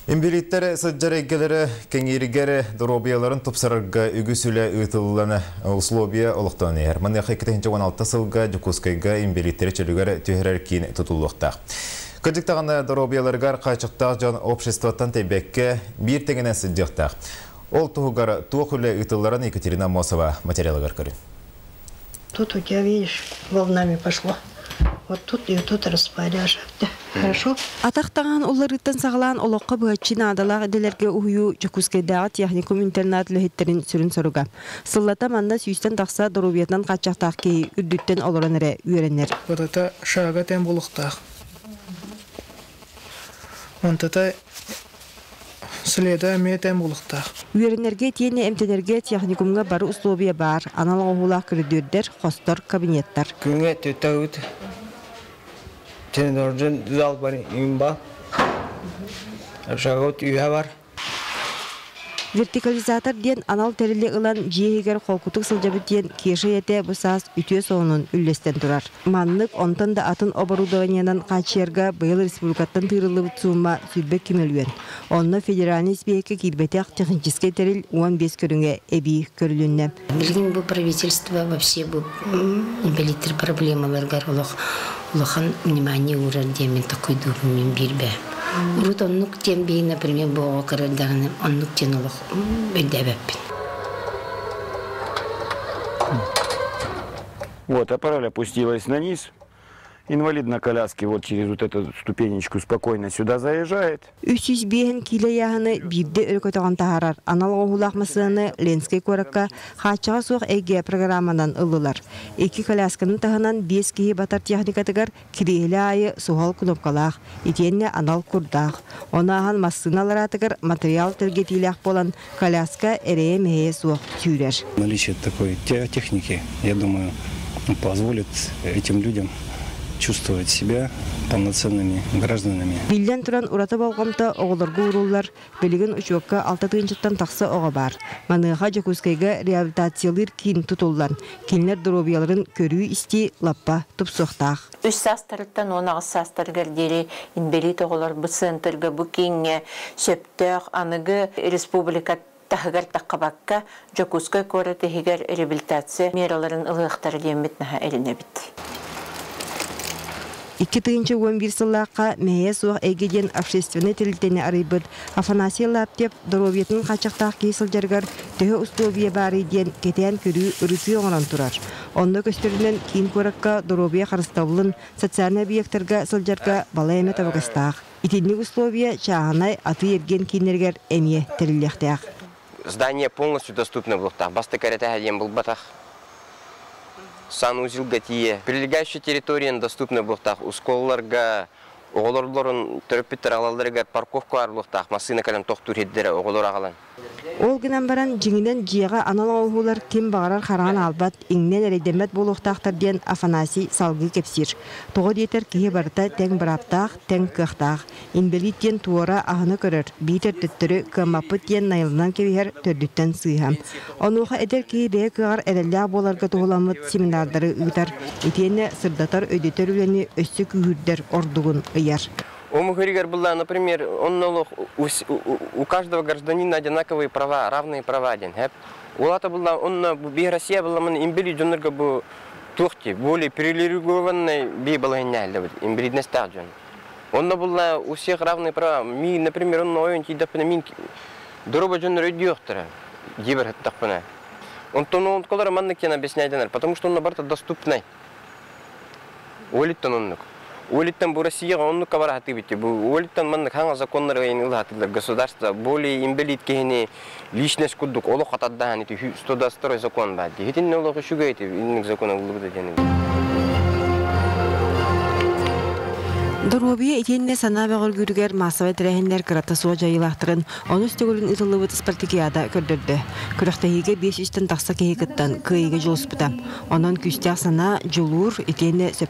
Инбэлииттэр сылдьар эйгэлэрэ кэҥииригэр, доруобуйаларын тупсарарга үгүс үлэ ыытыллан, условия олохтонон иһэр. Маныаха 2016 сылга Дьокуускайга инбэлииттэри чөлүгэр түһэрэр киин тутуллуохтаах. Кырдьык даҕаны доруобуйаларыгар хааччахтаах дьон обществоттан тэйбэккэ биир тэҥинэн сылдьыахтаах. Ол туһугар туох үлэ ыытылларын Екатерина Аммосова материалыгар көрүҥ. Тут у тебя, видишь, волнами пошло. Вот тут и тут распоряжаться. Хорошо? Атах таҥаһын уларыыттан саҕалаан олоххо быһаччы наадалаах идэлэргэ уһуйуу Дьокуускайдааҕы техникум-интернат үлэһиттэрин сүрүн соруга. Сыллата манна сүүстэн тахса доруобуйатынан хааччахтаах киһи үрдүттэн олорон эрэ үөрэнэр. Барыта шага тэм булуктаах. Онтата Следа эмиэ тэм булуктаах. Үөрэнэргэ итиэннэ эмтэнэргэ техникумҥа бары условия баар, анал оҥоһуулаах көрүдүөрдэр, хостор, кабинеттар. Күҥҥэ түтэ тренажердын зал бар имба. Шагот үйэ бар. Вертикализатор диэн анал тэрили ылан дьиэ иһигэр холкутук сылдьабыт диэн Кеша ийэтэ бу саас үтүө сонунун үллэстэн турар. Маннык онтон да атын оборудованиенан хааччыйарга быйыл республикаттан тыырыллыбыт суумма 22 мөлүйүөн. Онно федеральнай испииһэккэ киирбэтэх техническэй тэрил 15 көрүҥэ эбии көрүлүннэ. Билигин бу правительство вообще бу инвалидтэр проблемаларыгар олох улахан внимание уурар диэн такойдуурун мин биирбэ. Урут оннук диэн биһи, например, бу оҕо кырырдаҕына оннук диэн олох өйдөөбөппүн. Вот, аппарель опустилась на низ. Инвалид на коляске вот через вот эту ступенечку спокойно сюда заезжает. 305 киилэ ыйааһыны биирдэ өрө көтөҕөн таһаарар анал оҥоһуулаах массыынаны Ленскэй куоракка хааччаҕа суох эйгэ программанан ыллылар. Икки колясканы таһынан биэс киһи батар техникатыгар кириэһилэ аайы суһал кнопкалаах, итиэннэ анал курдаах. Ону ааһан массыына алараатыгар матырыйаал тэлгэтиилээх буолан коляска эрэйэ-мэһэйэ суох сүүрэр. Наличие такой техники, я думаю, позволит этим людям чувствовать себя полноценными гражданами. Биллэн туран, ураты болҕомто оҕолорго ууруллар. Билигин учуокка алта тыһыынчаттан тахса оҕо баар. Маныаха Дьокуускайга реабилитациялыыр киин тутуллан, кинилэр доруобуйаларын көрүү-истии лаппа тупсуохтаах. Үс саастарыттан 18 саастарыгар диэри инбэлиит оҕолор бу центрга, бу кииҥҥэ сөптөөх аныгы республика таһыгар таххабакка Дьокуускай куорат иһигэр реабилитация мераларын ылыахтара диэммит наһаа эрэнэбит. 2011 сыллаахха Мэһэйэ суох эйгэ диэн общественнай тэрилтэни арыйбыт Афанасий Лаптев доруобуйатын хааччахтаах киһи сылдьарыгар төһө условия баарый диэн кэтээн көрүү, ырытыы оҥорон турар. Онно көстөрүнэн киин куоракка доруобуйа харыстабылын социальнай объектарга сылдьарга балай эмэ табыгастаах. Итинник условия чааһынай атыы-эргиэн кииннэригэр эмиэ тэриллиэхтээх. Здание полностью доступно булуохтаах. Бастакы эрэ диэн булбатах. Санузелга тиийэ. Прилегающая территорияны доступна буолуохтаах. Оскуолаларга оҕолорлорун төрөппүттэр аҕалалларыгар парковка баар буолуохтаах. Массыына кэлэн тохтуур сирдэрэ оҕолор аҕалан. Ол гынан баран, дьиҥинэн дьиэҕэ анал оҥоһуулар ким баҕарар хараҕын аалбат, иҥнэн эрэйдэммэт буолуохтаахтар диэн Афанасий салгыы кэпсиир. Тоҕо диэтэр киһи барыта тэҥ бырааптаах, тэҥ кыахтаах. Инбэлиит диэн туора аһына көрөр, биитэр төттөрү кыаммаппыт диэн найыланан кэбиһэр төрдүттэн сыыһа. Онуоха эдэр киһи бэйэ кыаҕар эрэллээх буоларга туһуламмыт семинардары ыытар, итиэннэ сырдатар, өйдөтөр үлэни өссө күүһүрдэр ордугун ыйар. Омук была, например, он у каждого гражданина одинаковые права, равные права диэн. Улата была, он би Россия была, мен инбэлиит дьоннорго бу туохти, более привилегированный би балаһынньааллыбыт, инвалидностаах дьон. Онно була у всех равные права. Ми, например, он ойон тиийдэхпинэ мин доруобай дьоннор өйдүөхтэрэ дии барыттахпына. Онтон онколор маннык диэн объясняйданар, потому что он барыта доступный. Олиттан оннук. Олиттан бу Россияҕа оннукка бараһатыы бу олиттан маннык хаҥа законнар ылаатылар государство более инвалид киһини личность курдук олох атардаhan ити 122 закон бар ди. Хитинне олох үчүгэй ити инник закон ыллыбыта диэн. Доруобуйа итиэннэ санаа бөҕөргүүрүгэр маассабай тэрээһиннэр кырата суох дьайыылаахтарын онус төгүлүн ыытыллыбыт спартакиада көрдөрдө. Күрэхтэһиигэ 500-тэн тахса киһи кыттан кыайыыга дьулуспута. Онон күүстээх санаа, дьулуур итиэннэ сөп